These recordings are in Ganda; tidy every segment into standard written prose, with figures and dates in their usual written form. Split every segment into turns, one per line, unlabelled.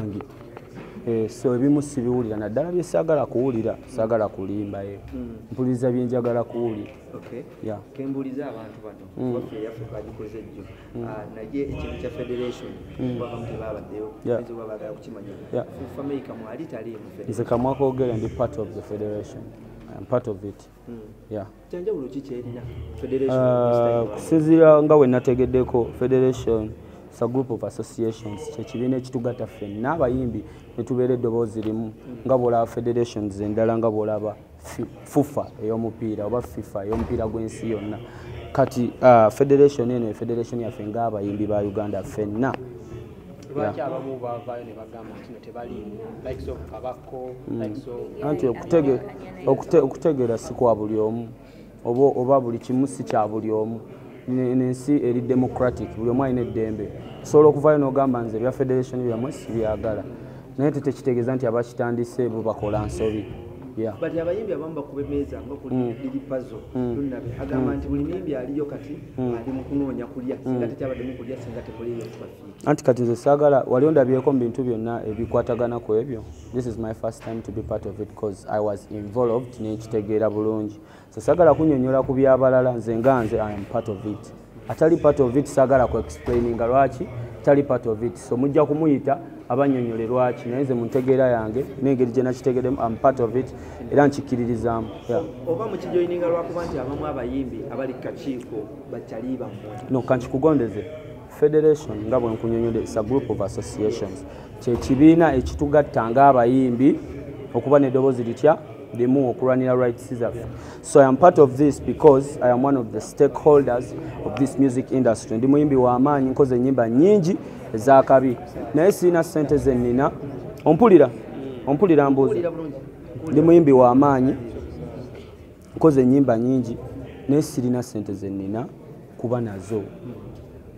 Wange. So ebimu sibiwulira, naddala bye saagala kuwulira, saagala kulimbayo. Mpuliriza bye njagala kuwulira.
Okay.
Yeah.
Kembuuliza abantu bano, waffe eyaffe bagikoze jjo. Ah, naye ekintu kya federation, abamu tebabaddeyo, oyinza oba baagala kukimanya. Fik Fameica mwali taliimu federation?
Nze Kamwakogere ndi part of the federation. I am part of it. Yeah.
Kyanjawulo ki kyerina federation this time around?
Kusinziira nga we nategeddeko, federation is a group of associations, kyekibiina ekitugatta ffenna abayimbi ne tubeera eddoboozi limu, nga bw'olaba federations endala, nga bw'olaba FUFA ey'omupiira oba FIFA ey'omupiira gw'ensi yonna. Kati federation eno e federation yaffe ng'abayimbi ba Uganda ffenna.
Lwaki abamu bavaayo ne bagamba nti no tebaliimu, likes of Kabako, likes of
Anti okutegeera si kwa buli omu, oba buli kimu si kya buli omu. N'ensi eri democratic, buli omu alina eddembe. Osobola okuvaayo n'ogamba, "Nze ebya federation byammwe sibyagala," naye tekitegeeza nti abakitandise bo bakola nsobi. Yeah.
But abayimbi abamu bakuba emmeeza, nga kuli Lil Pazo Lunabe agamba nti buli muyimbi aliyo kati ali mu kunoonya kulya, singa tekyabadde mu kulya, singa temuliyo kubafiiki.
Anti kati nze saagala wali ondabyeko mu bintu byonna ebikwatagana ku ebyo. This is my first time to be part of it because I was involved, nenkitegeera bulungi. So saagala kunnyonnyola ku byabalala. Nze nga nze, I am part of it. Atali part of it, saagala ku explaininga lwaki tali part of it, so mujja kumuyita abannyonnyole lwaki. Naye nze mu ntegeera yange n'engeri gye nakitegeddemu, am part of it era nkikiririzaamu, yeah.
Oba mukijoyininga lwakuba nti abamu abayimbi abali ku kakiiko bakyali bammwe?
No, kankikugondeze. Federation, nga bwe nkunyonyodde, is a group of associations, kyekibiina ekitugatta ng'abayimbi okuba n'eddoboozi litya limu okulwanira rights zaffe. So I am part of this because I am one of the stakeholders of this music industry. Ndi muyimbi w'amaanyi, nkoze ennyimba nnyingi ezakabi, naye sirina ssente ze nnina. Ompulira? Ompulira mbuuza?
Mpulira bulungi.
Ndi muyimbi w'amaanyi, nkoze ennyimba nnyingi, naye sirina ssente ze nnina kuba nazo.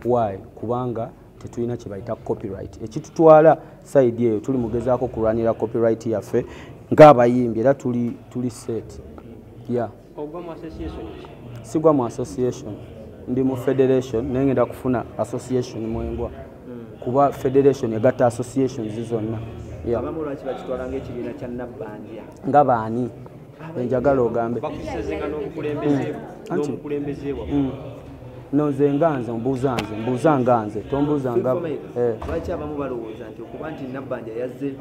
Why? Kubanga tetulina kye bayita copyright. Ekitutwala side eyo, tuli mugezaako kulwanira copyright yaffe ng'abayimbi, era tuli set, yeah.
Ogwa mu association ki?
Sigwa mu association, ndi mu federation, naye ngenda kufuna association mwengwa, kuba federation egatta associations zonna, yeah.
Abamu lwaki bakitwala ng'ekibiina kya Nabbanja?
Nga baani enjagala ogambe?
Bakusezenga n'obukulembeze n'omukulembeze wammwe.
No, nze nga nze, mbuuza nze, mbuuza nga nze, tombuuza nga
Fik, lwaki abamu balowooza nti okuba nti Nabbanja yazze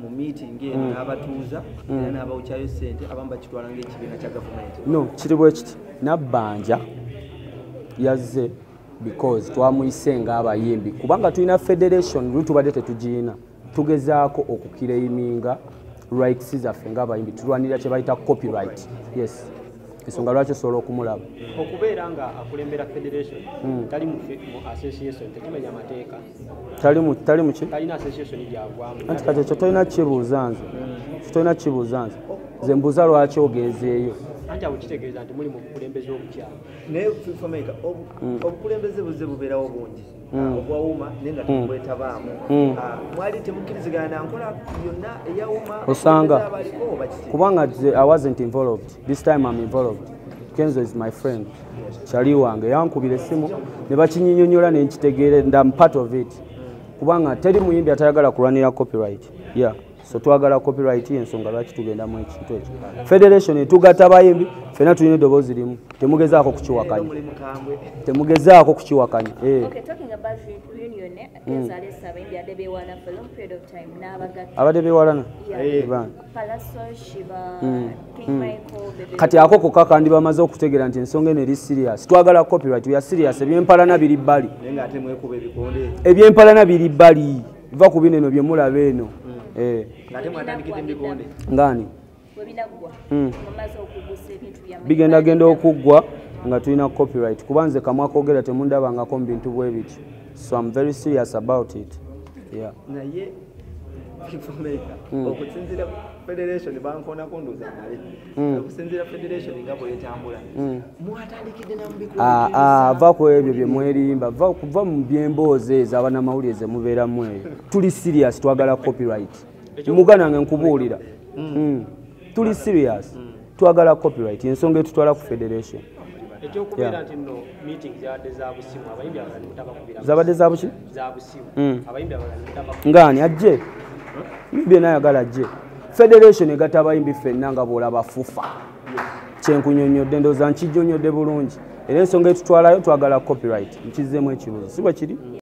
mu meeting eno n'abatuuza era n'abawukyayo ssente, abamu bakitwala ng'ekibiina kya gavumenti?
No, kiri bwe kiti. Nabbanja yazze because twamuyise ng'abayimbi, kubanga tulina federation, luli tubadde tetugiyina. Tugezaako okuclaiminga rights zaffe ng'abayimbi, tulwanirira kye bayita copyright. Yes, ensonga lwaki osobola okumulaba.
Okubeera nga akulembera federation, tali mu association, tekimenya amateeka?
Tali mu ki?
Talina association gyagwamu.
Anti kati ekyo tolina kibuuza nze, ekyo tolina kibuuza nze. Nze mbuuza lwaki ogenzeeyo.
Anti awo kitegeeza nti muli mu bukulembeze obukyamu.
Naye Fik Fameica, obukulembeze buzze bubeerawo bungi obwa UMA, naye nga tebwetabaamu. Mwali temukkirizigana na nkola yonna eya UMA?
Osanga.
Abaliko oba kiki?
Kubanga nze I wasn't involved. This time I'm involved. Kenzo is my friend, kyali wange, yankubira essimu ne bakinyinyonyola ne nkitegeera and I'm part of it, kubanga teri muyimbi atayagala kulwanira copyright, yeah. So twagala copyright, ensonga lwaki tugendamu ekintu ekyo. Federation etugatta abayimbi ffenna, tulina eddoboozi limu, temugezaako kukiwakanya.
Muli mukambwe.
Temugezaako kukiwakanya.
Okay, talking about reunion, Kenzo aleese abayimbi abadde beewaana for a long period of time n'abagatta.
Abadde beewalana?
Yeah.
Bani?
Pallaso, Sheebah, King Michael, Bebe.
Kati ako kokka kandi bamaze okutegeera nti ensonga eno eri serious. Twagala copyright, we are serious. Ebyempalana biri bbali.
Naye ng'ate mwekuba ebikonde.
Ebyempalana biri bbali, va ku bino eno byemulaba eno.
Ng'ate mwatandikidde mu bikonde.
Ngani?
Bwe binaggwa, mumaze okugusa ebintu byammwe.
Bigendagenda okuggwa nga tulina copyright, kuba nze Kamwakogera temundabangako mu bintu bwe bityo, so I'm very serious about it, yeah.
Naye Fik Fameica, okusinziira ku federation, bankoonako ndowooza male, okusinziira federation nga bwetambula, mwatandikidde na mu
Ah, ah, va ku ebyo bye mwerimba, va kuva mu byemboozi ezo abanamawulire ze mubeeramu eyo. Tuli serious, twagala copyright. Muganda wange, nkubuulira. Tuli serious, twagala copyright, ensonga etutwala ku federation.
Ekyokubeera nti nno meeting zabadde za busimu, abayimbi abalala ne mutabakubira.
Zabadde za buki?
Za busimu. Abayimbi abalala ne mutabakubira.
Ngaani ajje muyimbi ayagala ajje. Federation egatta abayimbi ffenna nga bw'olaba FUFA. Kyenkunyonnyodde, ndowooza nkijjonyodde bulungi. Era ensonga etutwalayo, twagala copyright. Nkizzeemu ekibuuzo, si bwe kiri?